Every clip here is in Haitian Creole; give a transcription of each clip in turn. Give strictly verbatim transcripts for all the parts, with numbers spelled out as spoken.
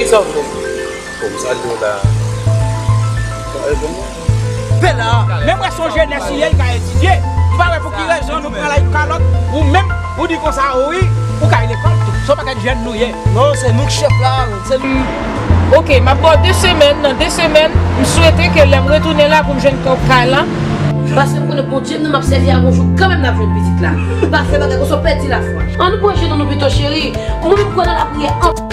Sa w vle di? Bon, m salye w la. Pè la, menm wè se yon jenès li ye, li ka etidye. M pa wè pou ki rezon nou pran la yon kalòt, ou menm, ou di konsa, o wi, ou ka al lekòl tou. Se yon pakèt jèn nou ye. Non, se nou k chèf la, se nou. Ok, m ap ba w de semèn, nan de semèn, m swete ke lè m retounen la pou m jwenn kòb kay la. Paske m konnen Bondye m nan m ap sèvi a gon jou kanmenm n ap jwenn pitit la. Pa fè bagay konsa, w pèdi lafwa. Ann pran je nou nou pito, cheri. Mwen menm kwè nan lapriyè anpil.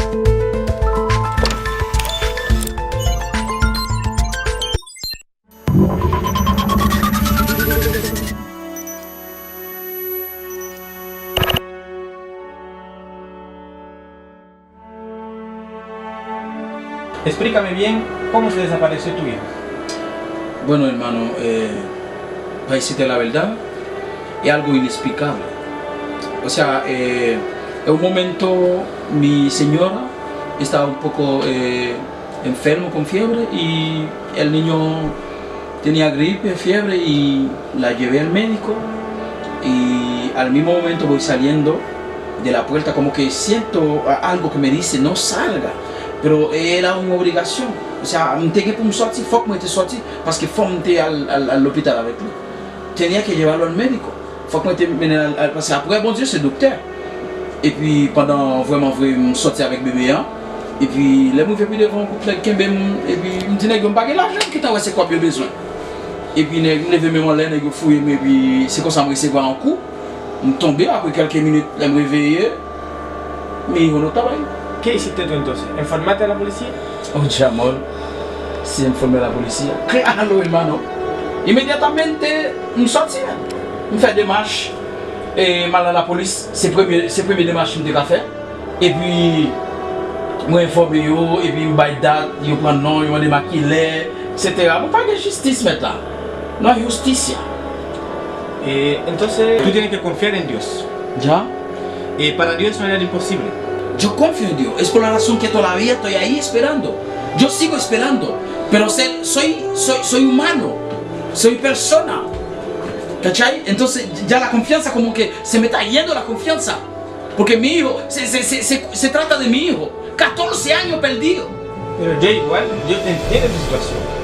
Explícame bien cómo se desapareció tu hijo. Bueno, hermano, eh, para decirte la verdad, es algo inexplicable. O sea, eh, en un momento mi señora estaba un poco, eh, enfermo con fiebre y el niño tenía gripe, fiebre y la llevé al médico y al mismo momento voy saliendo de la puerta como que siento a- algo que me dice no salga, pero era una obligación. O sea, m te gen pou m sòti, fòk mwen te sòti, paske fò m te al, al, al lopital avèk li. Tenía que llevarlo al médico. Fòk mwen te mennen l al, al, paske apre Bondye se doktè. Epi pandan vrèman vre m sòti avèk bebe an, epi lè m rive pi devan, yon gwoup nèg kenbe m, epi m di nèg yo m pa gen lajan, m gentan wè se kòb yo bezwen. Epi nèg, m leve men m anlè, nèg yo fouye m, epi se konsa m resevwa yon kou. M tonbe, apre kèlke minit, lè m reveye, mi hijo no estaba ahí. ¿Qué hiciste tú entonces? ¿Informaste a la policía? Oh, Jamol, si informé a la policía. Claro, hermano. Inmediatamente, m sòti, m fè demach, e m al nan lapolis. Se premye, se premye demach m te ka fè. Epi, mwen enfòme yo, epi yo bay dat, yo pran non, yo mande m a kilè, etsetera. Bon, pa gen jistis, mèt la. No hay justicia. Eh, entonces, tú tienes que confiar en Dios. Ya. Eh, para Dios no hay nada imposible. Yo confío en Dios. Es por la razón que todavía estoy ahí esperando. Yo sigo esperando. Pero ser, soy, soy, soy humano. Soy persona. ¿Cachai? Entonces, ya la confianza como que se me está yendo la confianza. Porque mi hijo, se, se, se, se, se trata de mi hijo. Catorce años perdido. Pero yo igual, yo te entiendo tu situación.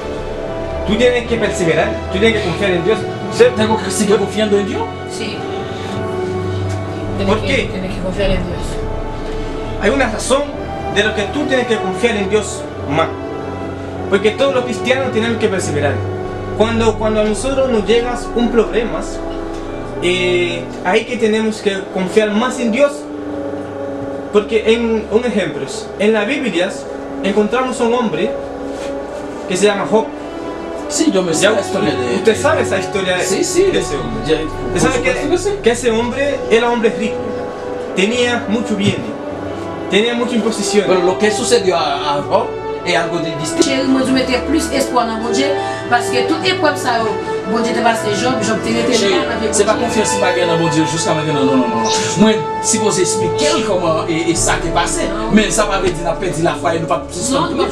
Tú tienes que perseverar, tú tienes que confiar en Dios. Ser- ¿Tengo que seguir confiando en Dios? Sí. Tienes ¿Por que, qué? Tienes que confiar en Dios. Hay una razón de lo que tú tienes que confiar en Dios más. Porque todos los cristianos tenemos que perseverar. Cuando, cuando a nosotros nos llega un problema, eh, hay que tenemos que confiar más en Dios. Porque en un ejemplo, en la Biblia encontramos un hombre que se llama Job. Sí, yo me sé Ya, la historia de usted sabe esa historia Sí, sí, de ese hombre. Ya, Usted por sabe supuesto que, que sí. Que ese hombre era hombre rico, tenía mucho bien, tenía muchas posesiones. Pero lo que sucedió a, a Job es algo di- distinto. Cheri, mwen di w mete plis espwa nan Bondye, paske tout eprèv sa yo, Bondye te pase Job, Job te rete la nan pye Bondye. Cheri, se pa konfyans li pa gen nan Bondye jiska mentnan, non, non, non, non. Mwen sipoze eksplike l kòman e, e sa te pase, men sa pa vle di n ap pèdi lafwa e nou p ap sispann priye.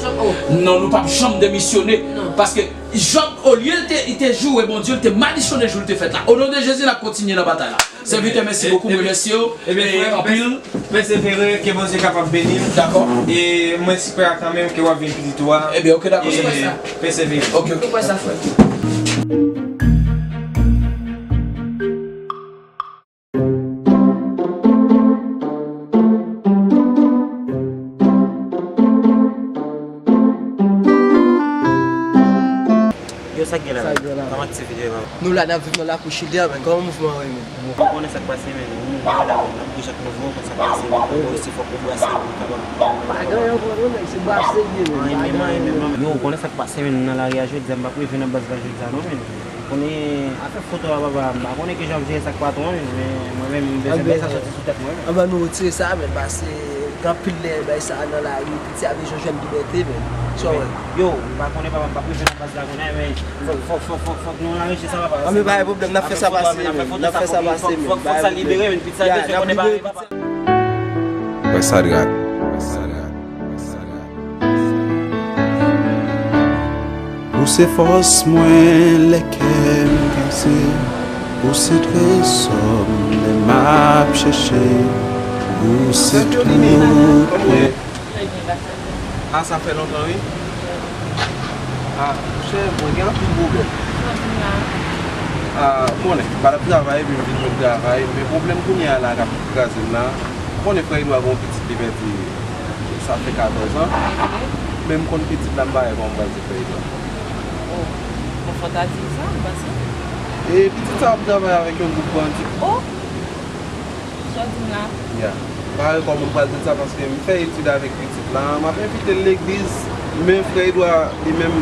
Non, nou p ap janm demisyone, paske Job, olye l te, li te joure Bondye, li te madichone jou l te fèt la. O non de Jezi, n ap kontinye nan batay la. Sèvitè, mèsi bokou, mwen remèsye w. Ebyen, frè, anpil. Pèsevere, ke Bondye kapab beni w. Dakò. E mwen espere kanmenm ke w ap vin pitit ou a. Ebyen, ok, dakò, se sa. Pèsevere. Ok, ok. Ou kwè sa, frè? Yo, sa k gen la menm? Sa k gen la menm? Kòman aktivite yo, menm? Nou la, n ap viv nan lakou Chidè, menm. Kòman mouvman an ye, menm? Ou konnen sa k pase, menm. Ou mouvman la, menm. N ap bouj ak nouvo, konn sa k pase, menm. Ou isi, fòk ou brase pou w kapab. Pa gen anyen ankò, non, menm. Se brase l ye, menm. Anyen, menm, anyen, menm. Yo, ou konnen sa k pase, menm. Nou nan lari a jodi a, m p ap rive nan baz la jodi a, non, menm. Ou konnen afè foto a, papa, m pa konnen kijan w ap jere sa ak patwon an, men mwen menm, m bezwen bay sa soti sou tèt mwen, menm. Anben, nou retire sa, menm, paske gen anpil lè, bay sa nan lari, piti a bezwen jwenn libète, menm. Sa w wè? Yo, m pa konnen, papa, m p ap rive nan baz la kounye a, men fòk, fòk, fòk, fòk, fòk nou aranje sa, papa. Anben, pa gen pwoblèm, n ap fè sa pase, menm. N ap fè sa pase, menm. Fòk, fòk sa libere, menm. Piti a bezwen konnen bagay, papa. Wè Sadrak. Ou se fòs mwen lè kè m kase, ou se trezò m lè m ap chèche, ou se tout mwen. Ah, sa fè lontan, wi. Ah, monchè, mwen gen anpil pwoblèm. Ah, ou konnen, m pa t ap travay, epi m vin jwenn travay. Men pwoblèm kounye a la k ap kraze m la, ou konnen frè Edwa gen yon pitit li pèdi, sa fè katòz an. Men m konn pitit la, m pa wè kòman m pral di frè Edwa. Oh, bon, fò w ta di l sa, m panse. E pitit sa ap travay avèk yon gwoup bandi. Oh! Sa w di m la? Ya. M pa wè kòman m pral di l sa paske m fè etid avèk pitit la. M ap envite l legliz, men frè Edwa, li menm,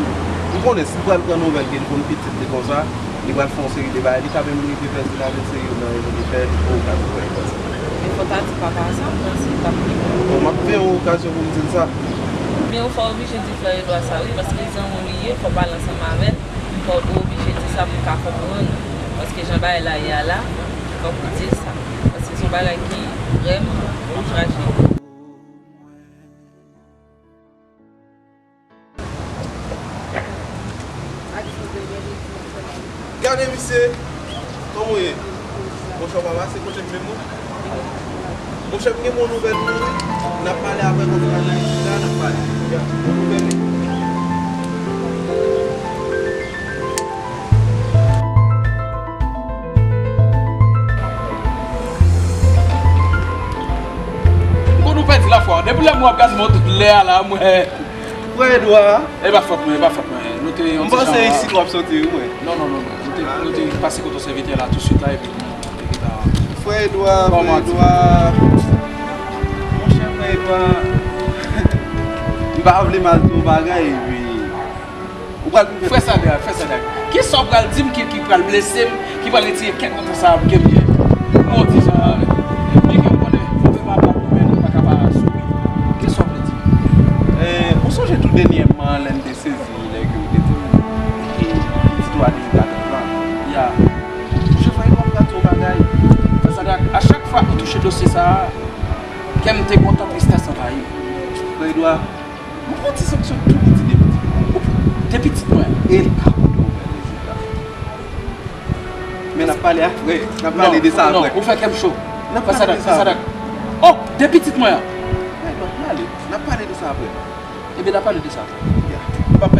m konnen si l pral pran nouvèl ke l konn pitit li konsa, li pral fè yon seri de bagay. Li ka menm rive pèdi lavi l, se youn nan rezon ki fè li pran okazyon fè l konsa. Men fò w ta di papa sa, m panse l t ap pi bon. Bon, m ap fè yon okazyon pou m di l sa. Men ou fò oblije di frè Edwa sa, wi, paske zanmi w li ye, fò w pale ansanm avè l. Fò w oblije di sa pou l ka konprann. Paske jan bagay la ye a la, fòk ou di l sa. Paske se yon bagay ki vrèman trajik. Gade misye! Kòman w ye? Monchè, w pa pase kote m menm non. Monchè, m gen bon nouvèl pou ou wi. N ap pale apre kontra la, etsetera, n ap pale. Ya, bon nouvèl wi. M konn ou pèdi lafwa. Depi lè m wè w ap gade mwen tout lè a la, mwen. Frè Edwa. E pa fòt mwen, e pa fòt mwen. Nou te yon ti jan. M panse isit w ap soti wi mwen. Non, non, non, non. Nou te, nou te pase kote yon sèvitè la tousuit la, epi nou te gentan. Frè Edwa, frè Edwa. Monchè, frè Edwa. M pa vle mal di yon bagay, epi ou pral. Frè Sadak, frè Sadak. Kisa w pral di m ki, ki pral blese m, ki pral retire kèk kontan sa a ke m gen? Nou yon ti jan, byen ke m konnen move pa bon pou men nou pa ka pa souri. Kisa w vle di m? Eh, ou sonje tou dènyèman lè n te sezi nèg yo te di m ki pitit ou a deja katòz an? Ya. Monchè, frè Edwa, m pral di w yon bagay. Frè Sadak, a chak fwa ou touche dosye sa a, kè m te kontan, tristès anvayi m. Frè Edwa, m pran ti sanksyon tou piti de pitit mwen. De pitit mwen? E l ka pote w vè rezilta. Men n ap pale apre. N ap pale de sa apre. Non, ou fè kè m cho. N ap pale de sa apre. Oh, de pitit mwen an. Frè Edwa, n ale. N ap pale de sa apre. Ebyen, n ap pale de sa. Ya. M p ap